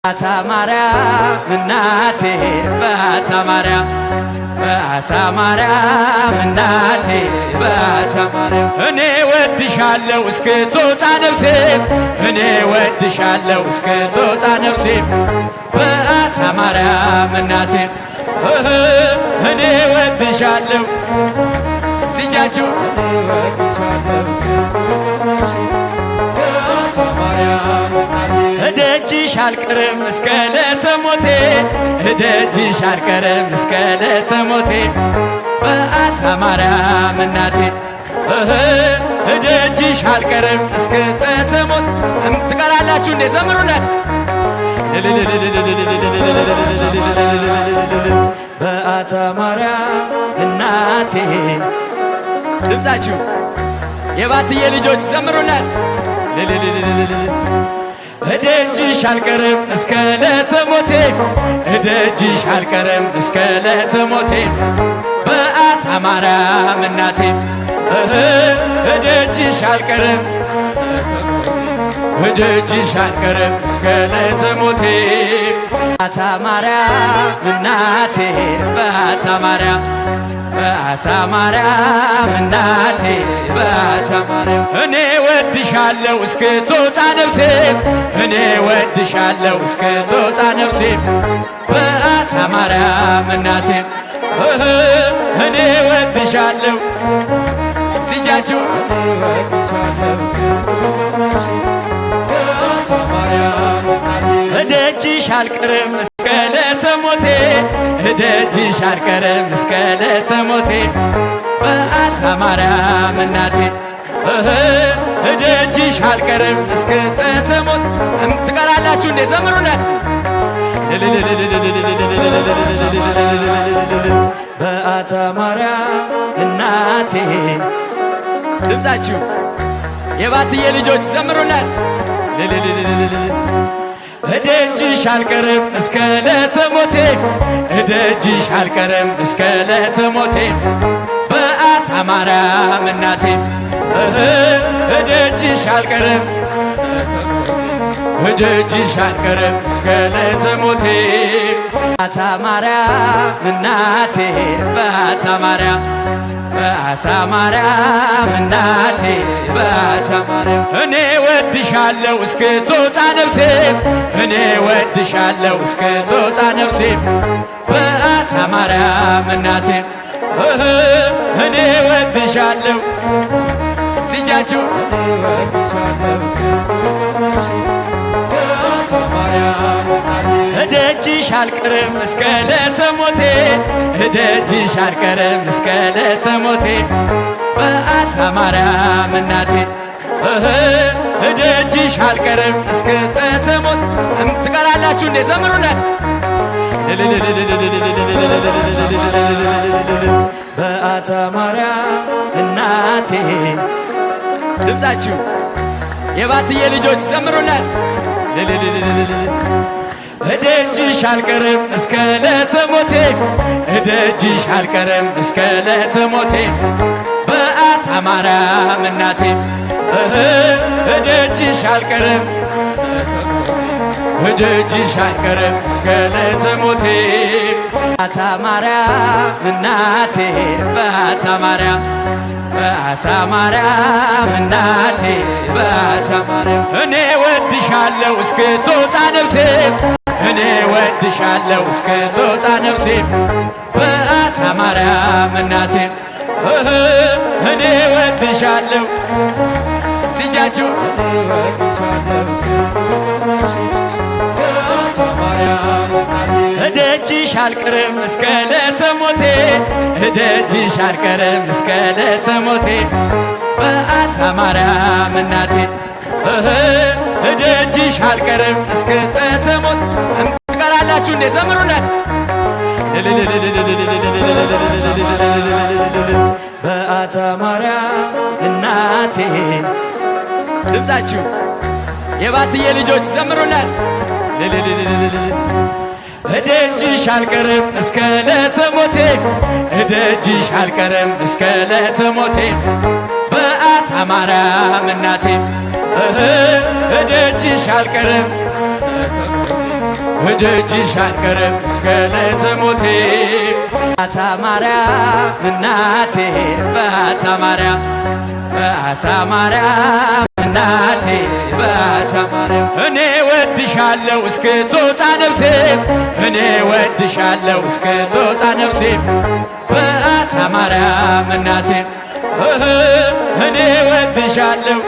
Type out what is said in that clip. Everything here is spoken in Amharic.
በአታ ማርያም እናቴ፣ በአታ ማርያም፣ በአታ ማርያም እናቴ፣ በአታ ማርያም፣ እኔ ወድሻለሁ እስክትወጣ ነፍሴ፣ እኔ ወድሻለሁ እስክትወጣ ነፍሴ፣ በአታ ማርያም እናቴ፣ እኔ ወድሻለሁ። እስቲ እጃችሁ። እደጅሽ አልቀርም እስከ ዕለተ ሞቴ፣ እደጅሽ አልቀርም እስከ ዕለተ ሞቴ፣ በአታ ማርያም እናቴ፣ እደጅሽ አልቀርም እስከ ዕለተ ሞት። ትቀራላችሁ እንዴ? ዘምሩላት። በአታ ማርያም እናቴ፣ ድምፃችሁ የባትዬ ልጆች ዘምሩላት። እደጅሽ አልቀርም እስከ ዕለተ ሞቴ፣ እደጅሽ አልቀርም እስከ ዕለተ ሞቴ፣ በአታ ማርያም እናቴ፣ እደጅሽ አልቀርም፣ እደጅሽ አልቀርም እስከ ዕለተ ሞቴ። በአታ ማርያም እናቴ፣ በአታ ማርያም፣ በአታ ማርያም እናቴ፣ በአታ ማርያም፣ እኔ ወድሻለሁ እስክትወጣ ነፍሴ፣ እኔ ወድሻለሁ እስክትወጣ ነፍሴ፣ በአታ ማርያም እናቴ፣ እኔ ወድሻለሁ። እስቲ እጃችሁ። እደጅሽ አልቀርም እስከ ዕለተ ሞቴ፣ እደጅሽ አልቀርም እስከ ዕለተ ሞቴ፣ በአታ ማርያም እናቴ፣ እደጅሽ አልቀርም እስከ ዕለተ ሞት። ትቀራላችሁ እንዴ? ዘምሩላት። በአታ ማርያም እናቴ፣ ድምፃችሁ የባትዬ ልጆች ዘምሩላት። እደጅሽ አልቀርም እስከ ዕለተ ሞቴ፣ እደጅሽ አልቀርም እስከ ዕለተ ሞቴ፣ በአታ ማርያም እናቴ፣ እደጅሽ አልቀርም፣ እደጅሽ አልቀርም እስከ ዕለተ ሞቴ። በአታ ማርያም እናቴ፣ በአታ ማርያም፣ በአታ ማርያም እናቴ፣ በአታ ማርያም፣ እኔ ወድሻለሁ እስክትወጣ ነፍሴ፣ እኔ ወድሻለሁ እስክትወጣ ነፍሴ፣ በአታ ማርያም እናቴ፣ እኔ ወድሻለሁ። እስቲ እጃችሁ። እደጅሽ አልቀርም እስከ ዕለተ ሞቴ፣ እደጅሽ አልቀርም እስከ ዕለተ ሞቴ፣ በአታ ማርያም እናቴ፣ እደጅሽ አልቀርም እስከ ዕለተ ሞት። ትቀራላችሁ እንዴ? ዘምሩላት። በአታ ማርያም እናቴ፣ ድምፃችሁ የባትዬ ልጆች ዘምሩላት። እደጅሽ አልቀርም እስከ ዕለተ ሞቴ፣ እደጅሽ አልቀርም እስከ ዕለተ ሞቴ፣ በአታ ማርያም እናቴ፣ እደጅሽ አልቀርም፣ እደጅሽ አልቀርም እስከ ዕለተ ሞቴ። በአታ ማርያም እናቴ፣ በአታ ማርያም፣ በአታ ማርያም እናቴ፣ በአታ ማርያም፣ እኔ ወድሻለሁ እስክትወጣ ነፍሴ፣ እኔ ወድሻለሁ እስክትወጣ ነፍሴ፣ በአታ ማርያም እናቴ፣ እኔ ወድሻለሁ። እስቲ እጃችሁ። እደጅሽ አልቀርም እስከ ዕለተ ሞቴ፣ እደጅሽ አልቀርም እስከ ዕለተ ሞቴ፣ በአታ ማርያም እናቴ፣ እደጅሽ አልቀርም እስከ ዕለተ ሞት። ትቀራላችሁ እንዴ? ዘምሩላት። በአታ ማርያም እናቴ፣ ድምፃችሁ የባትዬ ልጆች ዘምሩላት። እደጅሽ አልቀርም እስከ ዕለተ ሞቴ፣ እደጅሽ አልቀርም እስከ ዕለተ ሞቴ፣ በአታ ማርያም እናቴ፣ እደጅሽ አልቀርም። ከደጅሽ አልቀርም እስከ ዕለተ ሞቴ። በዓታ ማርያም እናቴ፣ በዓታ ማርያም፣ በዓታ ማርያም እናቴ፣ በዓታ ማርያም፣ እኔ ወድሻለሁ እስክትወጣ ነፍሴ፣ እኔ ወድሻለሁ እስክትወጣ ነፍሴ፣ በዓታ ማርያም እናቴ፣ እኔ ወድሻለሁ።